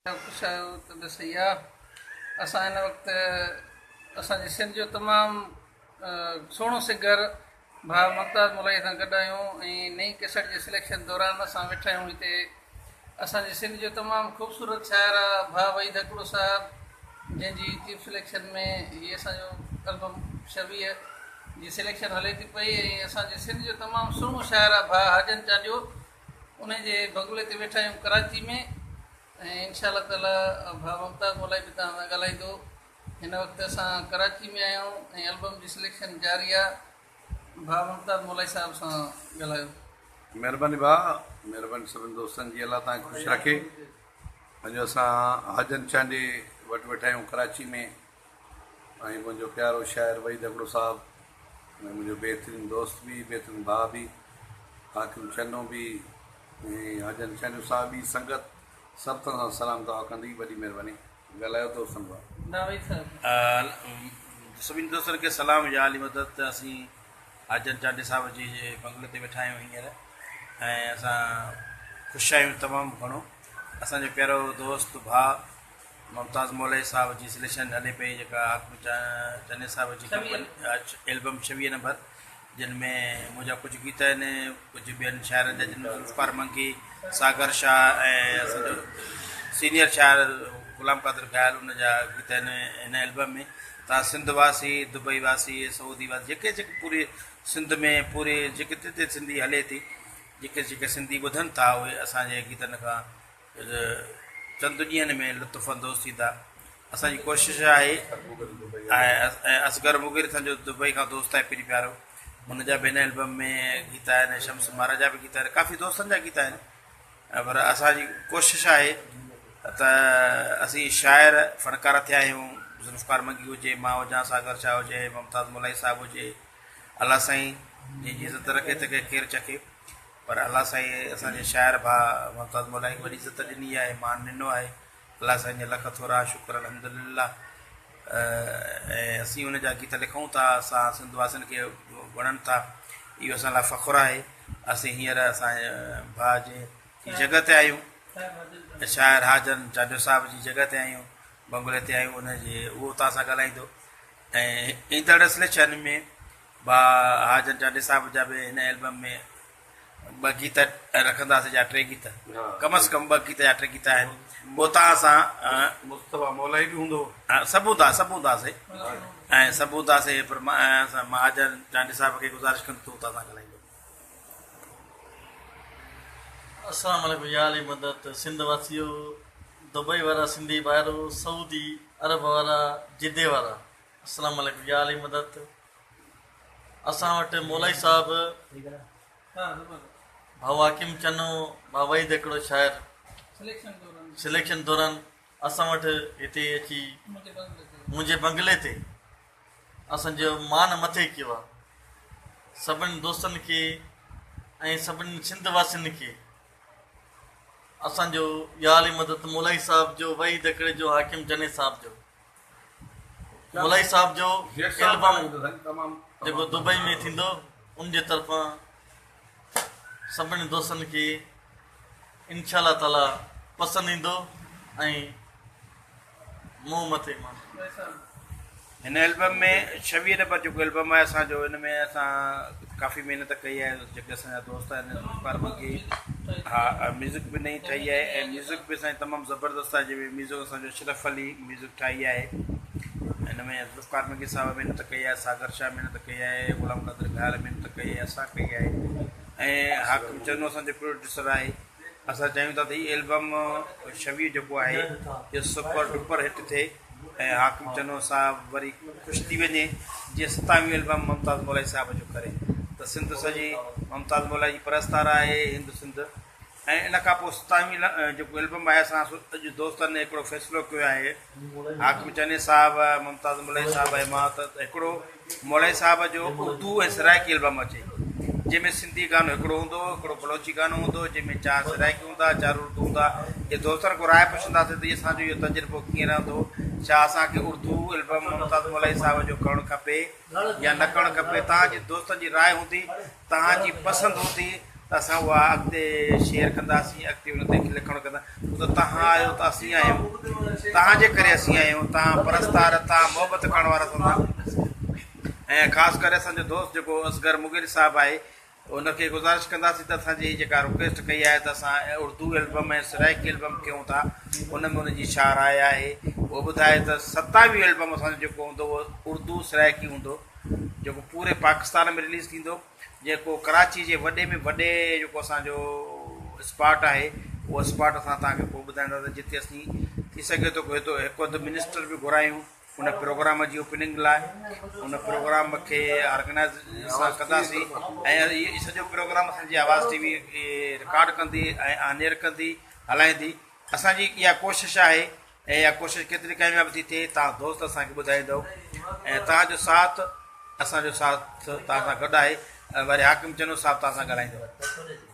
خوش آهيو ته صحيح آ. اسان هن وقت اسان جي سنڌ جو تمام سهڻو سنگر ڀاء ممتاز مولائي سان گڏ آهيون ۽ نئين ڪيسٽ جي سليڪشن دوران اسان ويٺا آهيون هتي اسان جي سنڌ جو تمام خوبصورت شاعر آ ڀاء وحيد هڪڙو صاحب جنهن جي چيف سليڪشن ۾ هي اسان جو البم شويهه جي سليڪشن هلي ٿي پئي ۽ اسان جي سنڌ جو تمام سهڻو شاعر آ ڀاء حاجن چانڊيو انهي جي بنگلي تي ويٺا آهيون ڪراچي ۾ ۽ انشاء الله تعالي ڀاء ممتاز مولائي به توهان سان ڳالهائيندو. هن وقت اسان ڪراچي ۾ آهيون ۽ البم جي سليڪشن جاري آ. ڀاء ممتاز مولائي صاحب سان ڳالهايو. مهرباني ڀاء مهرباني سڀني دوستن جي الله توهان کي خوش رکي اڄ اسان حاجن چانڊيي وٽ ويٺا آهيون ڪراچي ۾ ۽ منهنجو پيارو شاعر وحيد هڪڙو صاحب ۽ منهنجو بهترين دوست به بهترين ڀاء به حاڪم چنو به ۽ حاجن چانڊيو صاحب به سنگت سڀ توهان سان سلام دعا ڪندي وڏي مهرباني ڳالهايو دوستن ڀاء. سڀني دوستن کي سلام يا علي مدد ته اسين حاجن چانڊيي صاحب جي بنگلي تي ويٺا آهيون هينئر ۽ اسان خوش آهيون تمام گهڻو اسان جو پيارو دوست ڀاء ممتاز مولائي صاحب جي سليڪشن هلي پئي جيڪا حاڪم چني صاحب جي ڪمپني البم 26 نمبر جن ۾ منهنجا ڪجهه گيت آهن ڪجهه ٻين شاعرن جا جن ۾ ذوالفقار منگي، ساگر شاهه ۽ اسان جو سينيئر شاعر غلام قادر گهايل ان جا گيت آهن هن البم ۾ تان سنڌ واسي دبئي واسي سعودي واسي جيڪي جيڪي پوري سنڌ ۾ پوري جيڪي جتي سنڌي هلي ٿي جيڪي جيڪي سنڌي ٻڌن ٿا اهي اسان جي گيتن کان چند ڏينهن ۾ لطف اندوز ٿيندا. اسان جي ڪوشش آهي ۽ اصغر مغيري اسان جو دبئي کان دوست آهي پرين پيارو ان جا به هن البم ۾ گيت آهن شمس مهراج جا به گيت آهن ڪافي دوستن جا گيت آهن پر اسان جي ڪوشش آهي ته اسين شاعر فنڪار ٿيا آهيون ذوالفقار منگي هجي مان هجان ساگر شاهه هجي ممتاز مولائي صاحب هجي الله سائين جنهن جي عزت رکي تنهن کي ڪير چکي پر الله سائين اسان جي شاعر ڀاء ممتاز مولائي کي وڏي عزت ڏني آهي مان ڏنو آهي الله سائين جا لک ٿورا شڪر الحمدلله ۽ اسين ان جا گيت لکون ٿا اسان سنڌ واسين کي وڻن ٿا اهو اسان لاء فخر آهي اسين هينئر اسان ڀاء جي جڳهه تي آهيون شاعر حاجن چانڊيو صاحب جي جڳهه تي آهيون بنگلي تي آهيون ان جي اهو توهان سان ڳالهائيندو ۽ ايندڙ سليڪشن ۾ ڀاء حاجن چانڊيي صاحب جا به هن البم ۾ ٻه گيت رکنداسين يا ٽي گيت ڪم از ڪم ٻه گيت يا ٽي گيت آهن پوء تان اسان مصطفيٰ مولائي به هوندو. سڀ هوندا سڀ هونداسين ۽ سڀ هونداسين پر مان حاجن چانڊيي صاحب کي گذارش ڪندس ته هو توهان سان ڳالهائيندو. السلام عليڪم يا علي مدد سنڌ واسيو دبئي وارا سنڌي ڀائرو سعودي عرب وارا جدي وارا السلام عليڪم يا علي مدد اسان وٽ مولائي صاحب ڀاء حاڪم چنو ڀاء وحيد هڪڙو شاعر سليڪشن دوران اسان وٽ هتي اچي منهنجي بنگلي تي اسان جو مان مٿي ڪيو آهي سڀني دوستن کي ۽ سڀني سنڌ واسين کي اسان جو يا علي مدد مولائي صاحب جو وحيد هڪڙي جو حاڪم چني صاحب جو مولائي صاحب جو البم جيڪو دبئي ۾ ٿيندو ان جي طرفان سڀني دوستن کي انشاء الله تعالي پسند ايندو ۽ منهن مٿي مان. هن البم ۾ 26 نمبر جيڪو البم آهي اسان جو ان ۾ اسان ڪافي محنت ڪئي آهي جيڪي اسان جا دوست آهن ذوالفقار منگي ها ميوزڪ به نئين ٺهي آهي ۽ ميوزڪ به اسان جي تمام زبردست آهي جنهن ۾ ميوزڪ اسان جو اشرف علي ميوزڪ ٺاهي آهي ان ۾ ذوالفقار منگي صاحب محنت ڪئي آهي ساگر شاهه محنت ڪئي آهي غلام قادر گهايل محنت ڪئي آهي اسان ڪئي آهي ۽ حاڪم چنو اسان جو پروڊيوسر آهي اسان چاهيون ٿا ته هي البم 26 جيڪو آهي اهو سپر ڊپر هٽ ٿئي ۽ حاڪم چنو صاحب وري خوش ٿي وڃي جيئن ستاويهون البم ممتاز مولائي صاحب جو ڪري ته سنڌ سڄي ممتاز مولائي جي پرستار آهي هند سنڌ ۽ ان کان پوء ستاويهون جيڪو البم آهي اسان اڄ دوستن هڪڙو فيصلو ڪيو آهي حاڪم چني صاحب ممتاز مولائي صاحب ۽ مان ته هڪڙو مولائي صاحب جو اردو ۽ سرائڪي البم اچي جنهن ۾ سنڌي گانو هڪڙو هوندو هڪڙو بلوچي گانو هوندو جنهن ۾ چار سرائڪي هوندا چار اردو هوندا جي دوستن کان راء پڇنداسين ته اسان جو اهو تجربو ڪيئن رهندو ڇا اسان کي اردو البم ممتاز مولائي صاحب جو ڪرڻ کپي يا نه ڪرڻ کپي توهان جي دوستن جي راء هوندي توهان جي پسند هوندي ته اسان اها اڳتي شيئر ڪنداسين اڳتي ان تي لکڻ ڪندا ڇو ته توهان آهيو ته اسين آهيون توهان جي ڪري اسين آهيون توهان پرستار توهان محبت ڪرڻ وارا اسان سان ۽ خاص ڪري اسان جو دوست جيڪو اصغر مغل صاحب آهي ان کي گذارش ڪنداسين ته اسان جي جيڪا رڪويسٽ ڪئي آهي ته اسان اردو البم ۽ سرائڪي البم ڪيون ٿا ان ۾ ان جي ڇا راء آهي اهو ٻڌائي ته ستاويهه البم اسان جو جيڪو هوندو اهو اردو سرائڪي هوندو جيڪو پوري پاڪستان ۾ رليز ٿيندو جيڪو ڪراچي جي وڏي ۾ وڏي جيڪو اسان جو اسپاٽ آهي اهو اسپاٽ اسان توهان کي پوء ٻڌائينداسين جتي اسين ٿي سگهي ٿو هتو هڪ اڌ منسٽر به گهرايون ان پروگرام جي اوپننگ لاء ان پروگرام کي آرگنائز اسان ڪنداسين ۽ هي سڄو پروگرام اسان جي آواز ٽي وي رڪارڊ ڪندي ۽ آن ايئر ڪندي هلائيندي اسان جي اها ڪوشش آهي ۽ اها ڪوشش ڪيتري ڪامياب ٿي ٿئي توهان دوست اسان کي ٻڌائيندؤ ۽ توهان جو ساٿ اسان جو ساٿ توهان سان گڏ آهي ۽ وري حاڪم چنو صاحب توهان سان ڳالهائيندو.